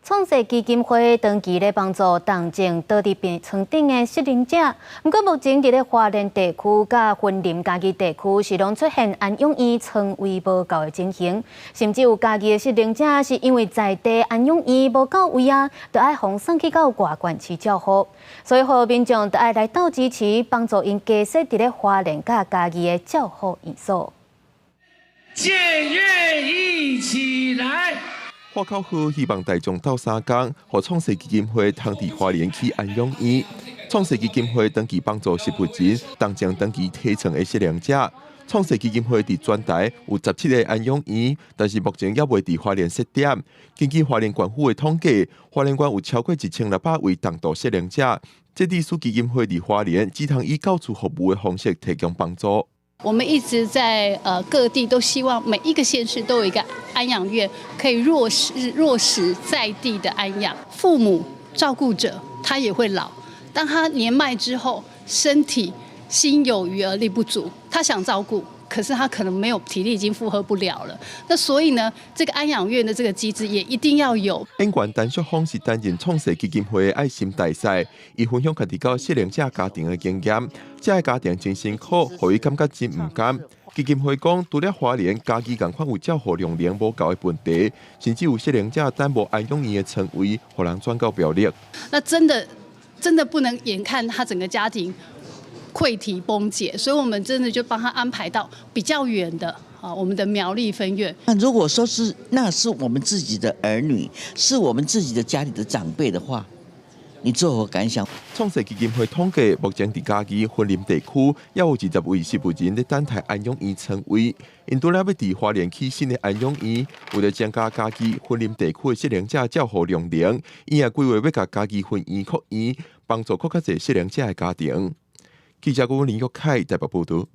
創世基金會長期咧幫助重症倒佇病床頂的失能者，毋過目前佇咧花蓮地區佮雲林嘉義地區是攏出現安養院床位無夠的情形，甚至有嘉義的失能者是因為在地安養院無夠位啊，就愛予送去到外縣市照護，所以予民眾就愛來鬥支持，幫助𪜶加設佇咧花蓮佮嘉義的照護院所。建院一起來。喊口號，希望大眾鬥相共，予創世基金會通佇花蓮起安養院。創世基金會長期幫助失智人、重症長期體床的失能者。創世基金會佇全台有17個安養院，但是目前猶未佇花蓮設點。根據花蓮縣府的統計，花蓮縣有超過1600位重度失能者。這致使基金會佇花蓮只通以到厝服務的方式提供幫助。我們一直在各地都希望每一個縣市都有一個安養院，可以落實在地的安養。父母照顧者他也會老，當他年邁之後，身體心有餘而力不足，他想照顧，可是他可能沒有體力，已經負荷不了了。那所以呢，這個安養院的這個機制也一定要有。演員陳淑芳是擔任創世基金會的愛心大使，伊分享家己佮失能者家庭的經驗，這个家庭真辛苦，予伊感覺真毋甘。基金會講，除了花蓮、嘉義仝款有照護量能無夠的問題，甚至有失能者等無安養院的床位，予人轉到苗栗。那真的真的不能眼看他整個家庭潰堤崩解，所以我們真的就幫他安排到比較遠的啊，我們的苗栗分院。那如果說是那是我們自己的兒女，是我們自己的家裡的長輩的話，你作何感想？創世基金會統計，目前佇嘉義、雲林地區，猶有20位失智人咧等待安養院床位。𪜶除了欲佇花蓮起新的安養院，為了增加嘉義、雲林地區的失能者照護量能，伊也規劃欲共嘉義分院擴院，幫助閣較濟失能者的家庭。記者郭林玉凱台北報導。